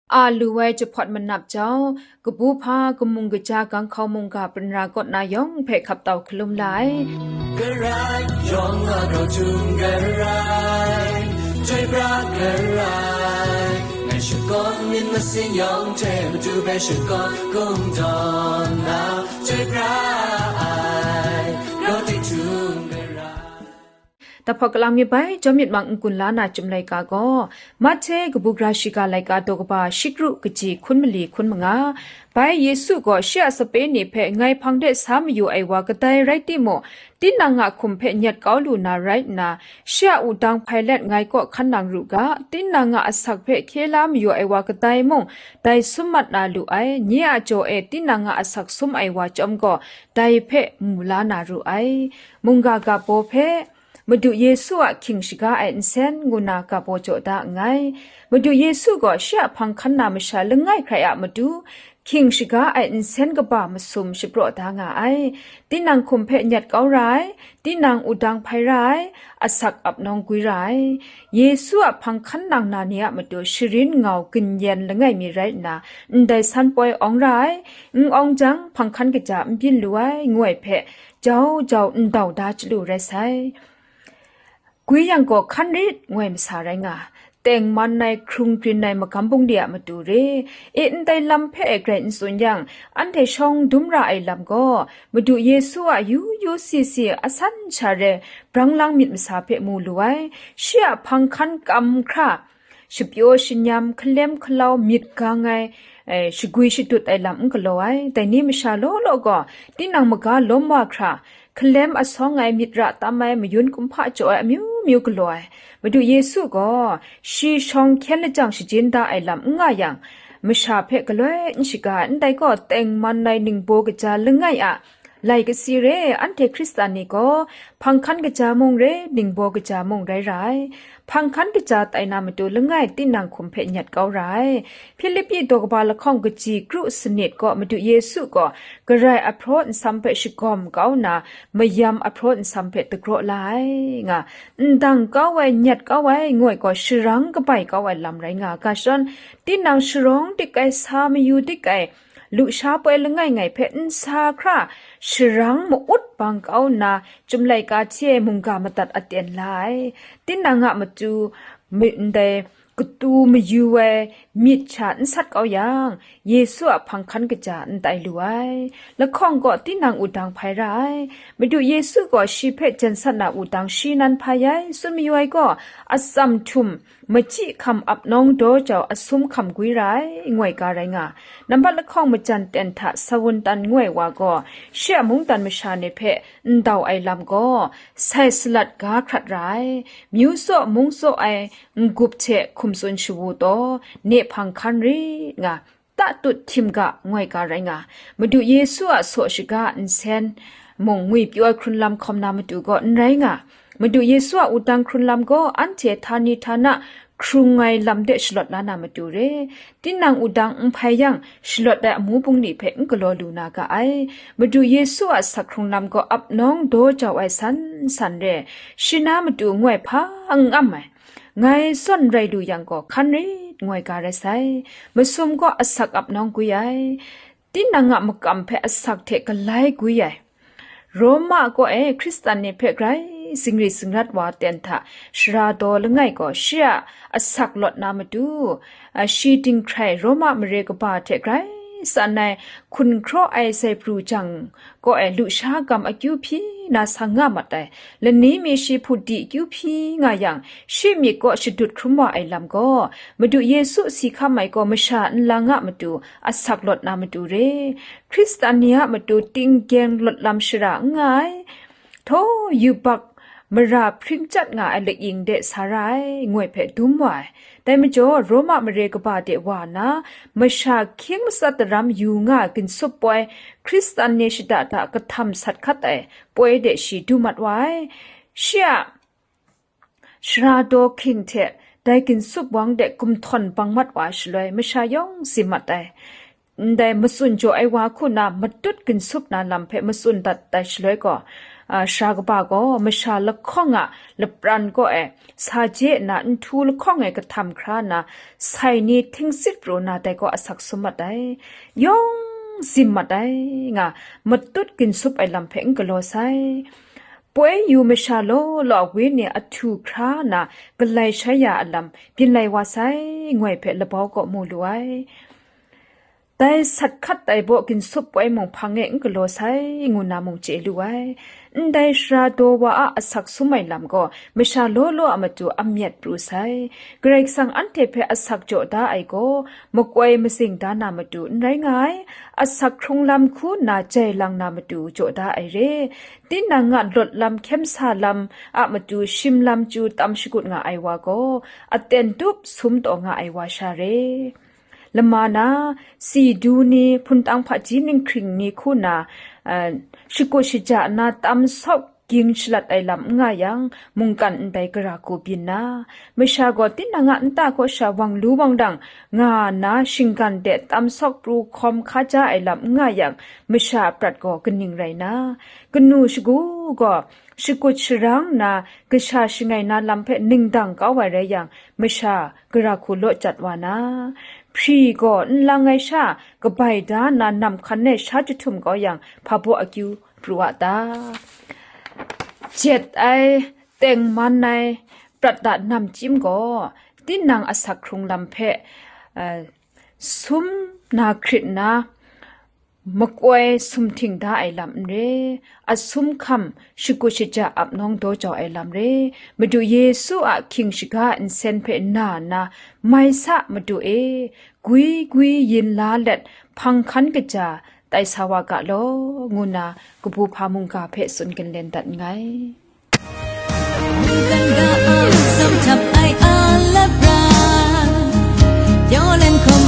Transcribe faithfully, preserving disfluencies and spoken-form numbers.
a lu ai jahpawt manap jau, kabu hpa, kamung kaja, ganghkau mungga, prinra kaw na yawng hpe hkap tau hkalum la ai. Karai yawng a grau htum karai, chyoi pra karai, ngai shakawn myit masin yawng hte matu hpe shakawn kungdawn na, chyoi pra ai, grau tik htum karai. Tahpaw kalang mi bai, jawm myit mang n-gun la na Chyum Laika gaw, Mahte kabu gara shiga laika daw kaba shi kru kaji hkun mali hkun manga. Bai Yesu gaw shi a sape ni hpe ngai hpang de sa mayu ai wa kadai rai timung, tinang a hkum hpe nyet kau lu na rai nna, shi a wudang hpai let ngai kaw hkan nang ru ga, tinang a asak hpe hkye la mayu ai wa kadai mung, dai sum mat na lu ai, nye a jaw e tinang a asak sum ai wa chyawm gaw, dai hpe mu la na ru ai. Mungga ga baw hpe, Madu Yesu a hkying shaga ai nsen ngu na ga baw jaw da nngai. Madu Yesu gaw shi a hpang hkan na masha langai hkrai a matu, hkying shaga ai nsen kaba masum shapraw da nga ai. Tinang hkum hpe nyet kau ra ai, tinang wudang hpai ra ai, asak ap nawng gwi ra ai. Yesu a hpang hkan nang na ni a matu sharin ngau ginyen langai mi rai nna, ndai san poi awng ra ai, n awng jang, hpang hkan kaja n byin lu ai, ngu ai hpe, jau jau ndau da chyalu rai sai. Gwi yang gaw hkan rit, ngu ai masa rai nga, tengman ai, hkrung grin ai magam bungli a matu re, e ndai lam hpe grai n tsun yang, anhte shawng dum ra ai lam gaw, Madu Yesu a yu yu si si asan sha re brang lang myit masa hpe mu lu ai, shi a hpang hkan kam hkra, shapyaw shanyam, hkalem hkalau, myit gang ai, eh, shagwi shadut ai lam n galaw ai. Dai ni masha law law gaw, tinang maga lawm wa hkra, hkalem asawng ai, myit ra tam ai, mayun kumhpa jaw ai, amyu myu galaw ai. Madu Yesu gaw, shi shawng hkyen lajang shajin da ai lam n nga yang, masha hpe galoi n shaga ai, ndai gaw tengman ai ningbaw kaja langai a, lai kasi re, anhte Hkristan ni gaw, hpang hkan kaja mung re, ningbaw kaja mung rai ra ai. Hpang hkan kaja tai na matu langai tinang hkum hpe nyet kau ra ai. Hpilipi daw kaba lahkawng kaji kru sanit gaw Madu Yesu gaw garai ahpraw nsam hpe shagawm kau nna, mayam ahpraw nsam hpe dagraw la ai, nga, ndang kau ai, nyet kau ai, ngu ai gaw sharang kabai kau ai lam rai nga ga shadawn, tinang sharawng dik ai, sa mayu dik ai, lusha poi langai ngai hpe n sa hkra, sharang ma-ut bang kau nna, Chyum Laika hti ai mungga madat aten la ai. Tinang a matu, mi-, ndai katu mayu ai myit sha n sat kau yang, Yesu a hpang hkan kaja n tai lu ai. Lahkawng gaw tinang wudang hpai ra ai. Madu Yesu gaw shi hpe jen sat na wudang shi nan hpai ai, tsun mayu ai gaw, atsam htum, machyi hkam ap nawng daw jau asum hkam gwi ra ai, ngu ai ga rai nga. Nambat lahkawng majan ten hta Sawuntan ngu ai wa gaw, shi a mungdan masha ni hpe ndau ai lam gaw, sai salat ga hkrat ra ai, myu tsaw mung tsaw ai n-gup hte hkum tsun shawu taw, ne hpang hkan rit nga, tatut htim ga, ngu ai ga rai nga. Madu Yesu a saw shaga nsen mung ngwipyaw ai hkrun lam hkawm na matu gaw n rai nga. Madu Yesu a wudang hkrun lam gaw anhte htani htana hkrung ai lam de shalawt la na matu re. Tinang wudang n hpai yang, shalawt ai amu bungli hpe n galaw lu na ga ai. Madu Yesu a asak hkrung lam gaw ap nawng daw jau ai san san re. Shi na matu ngu ai hpa n am ai. Ngai zawn rai lu yang gaw, hkan rit, ngu ai ga rai sai. Masum gaw asak ap nawng gwi ai. Tinang a makam hpe asak hte galai gwi ai. Roma kaw e Hkristan ni hpe grai zingri zingrat wa ten hta, sara daw langai gaw shi a asak lawt na matu, a, shi dinghkrai Roma mare kaba hte grai tsan ai hkunhkraw ai zaipru jang kaw e lusha gam akyu hpyi na sang nga mat ai, lani mi shi hput di akyu hpyi nga yang, shi myit kaw shadut hkrum wa ai lam gaw, Madu Yesu si hkam ai gaw masha nlang a matu asak lawt na matu re, Hkristan ni a matu tinggyeng lawt lam shara n nga ai, htaw yubak mara hpring chyat nga ai laying de sa ra ai, ngu ai hpe dum wa ai. Dai majaw, Roma mare kaba de wa nna, masha hkying matsat daram yu nga ginsup poi, Hkristan ni shada da kahtam sat hkat ai poi de shi du mat wa ai. Shi a sara daw hking hte dai ginsup wang de gumhtawn bang mat wa ai shaloi, masha yawng si mat ai. Ndai matsun jaw ai wa hku na matut ginsup na lam hpe matsun dat ai shaloi gaw, a, sara kaba gaw masha lahkawng a lapran kaw e sa je nna nhtu lahkawng e kahtam hkra nna, sai ni htingsit pru nna dai kaw asak sum mat ai, yawng zim mat ai, nga matut ginsup ai lam hpe n galaw sai. Poi yu masha law law a wenyi ahtu hkra nna galai shai ya a lam byin lai wa sai, ngoi hpe labau kaw mu lu ai. Dai sat hkat ai baw ginsup poi mung hpang e n galaw sai, ngu na mung chye lu ai. Ndai sara daw wa a asak sum ai lam gaw masha law law a matu amyat pru sai. Karai Kasang anhte hpe asak jaw da ai gaw, makoi mazing da na matu n rai nga ai, asak hkrung lam hku nna jai lang na matu jaw da ai re. Tinang a lawt lam hkyem sa lam a matu shim lam chyu tam shagut nga ai wa gaw, aten tup sum taw nga ai wa sha re. Lama na, si du ni, hpun tang hpaji ninghkring ni hku na, eh, shakut shaja na tam sawk ging shalat ai lam n nga yang, mungkan ndai gara hku byin na, masha gaw tinang a nta kaw sha wang lu wang dang nga na shinggan de tam sawk pru hkawm hka ja ai lam n nga yang, masha a prat gaw kaning rai na? Kanu shagu gaw shakut sharang na, kasha shangai na lam hpe ningdang kau ai rai yang, masha gara hku law jat wa na, hpri gaw n lang ai sha kabai da nna nam hkan e sha jahtum kau yang, hpa baw akyu pru a ta? Jet ai, tengman ai, prat da namchyim gaw, tinang asak hkrung lam hpe, eh, sum na hkrit nna, makoi sumhting da ai lam n re, a sum hkam shakut shaja ap nawng daw jau ai lam re, Madu Yesu a hkying shaga nsen hpe na nna, mai sa, Madu e, gwi gwi yin la let hpang hkan kaja tai sa wa ga law, ngu nna kabu hpa mungga hpe tsun ginlen dat nngai. Mungkan ga a tsawm htap ai a lapran, pyaw lan hkawm